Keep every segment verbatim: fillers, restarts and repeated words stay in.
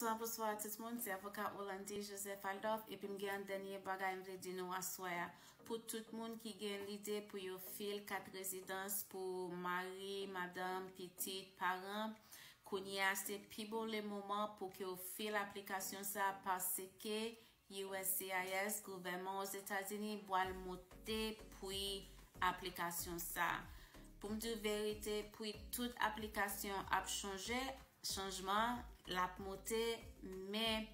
Bonswa, bonswa tout moun, se avoka Orlandy Joseph Aldorf, epi m gen yon dènye bagay m vle di nou aswè a. Pou tout moun ki gen lide pou yo fil kat rezidans pou mari, madanm, pitit, paran, kounye a se pi bon le moman pou ke w fil aplikasyon sa, paske U S C I S, gouvènman Ozetazini, pral monte pri aplikasyon sa. Pou m di w verite, pri tout aplikasyon ap chanje, chanjman l ap monte, men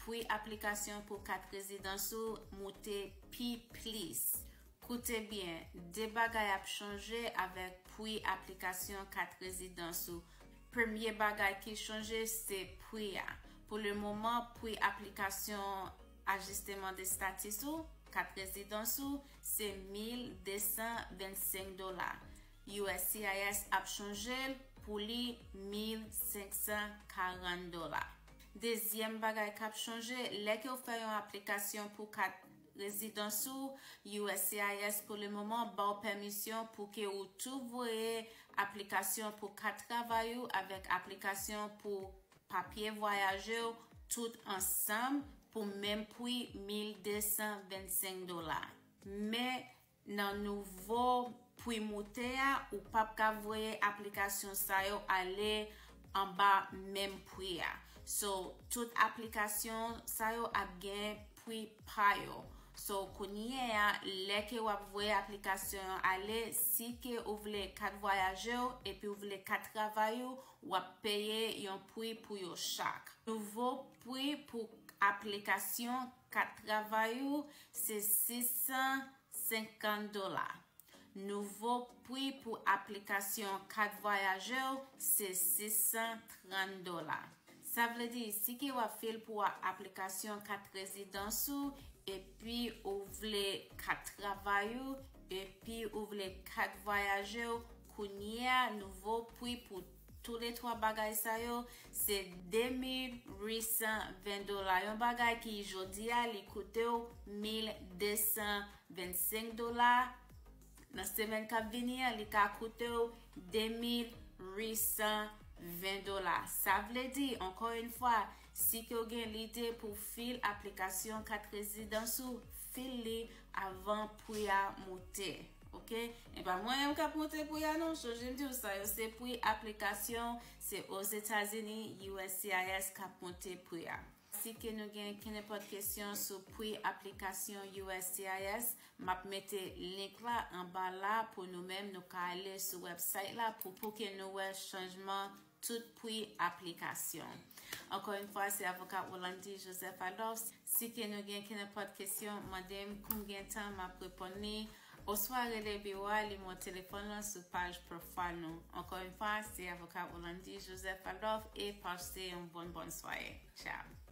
pri aplikasyon pou kat rezidans ou monte pi plis. Koute byen, de bagay ap chanje avèk pri aplikasyon kat rezidans ou. Premye bagay ki chanje se pri a. Pou le moman, pri aplikasyon ajisteman de status ou, kat rezidans ou, se mil de san vennsenk dola. U S C I S ap chanje l pou li mil senk san karant dola. Dezyèm bagay k ap chanje, lè ke w fè yon aplikasyon pou kat rezidans ou, U S C I S pou le moman ba w pèmisyon pou ke ou tou voye aplikasyon pou kat travay ou avèk aplikasyon pou papye vwayaje w tout ansanm pou menm pri mil de san vennsenk dola. Men nan nouvo pri monte a, ou p ap ka voye aplikasyon sa yo ale anba menm pri a. So, tout aplikasyon sa yo ap gen pri pa yo. So, kounye a, lè ke w ap voye aplikasyon yo ale, si ke ou vle kat vwayaje w epi ou vle kat travay ou, w ap peye yon pri pou yo chak. Nouvo pri pou aplikasyon kat travay ou se sis san senkant dola. Nouvo pri pou aplikasyon kat vwayaje w se sis san trant dola. Sa vle di, si ke w ap fil pou aplikasyon kat rezidans ou, epi ou vle kat travay ou, epi ou vle kat vwayaje w, kounye a, nouvo pri pou tou le twa bagay sa yo, se de mil uit san ven dola. Yon bagay ki jodi a, li koute w mil de san vennsenk dola. Nan semèn k ap vini an, li ka koute w de mil uit san ven dola. Sa vle di, ankò yon fwa, si ke w gen lide pou fil aplikasyon kat rezidans ou, fil li avan pri a monte. Oke? E pa mwen menm k ap monte pri a non. Chonje m di w sa yo, se pri aplikasyon, se Ozetazini, U S C I S k ap monte pri a. Si ke nou gen kenenpòt kesyon sou pri aplikasyon U S C I S, m ap mete link la anba la pou nou menm nou ka ale sou website la pou, pou ke nou wè chanjman tout pri aplikasyon. Ankò yon fwa, se avoka Orlandy Joseph Aldorf. Si ke nou gen kenenpòt kesyon, mande m kou m gen tan, m ap reponn li. Oswa rele biwo a, li mo telefòn lan sou paj profile nou. Ankò yon fwa, se avoka Orlandy Joseph Aldorf e pase yon bòn, bòn sware. Tchao.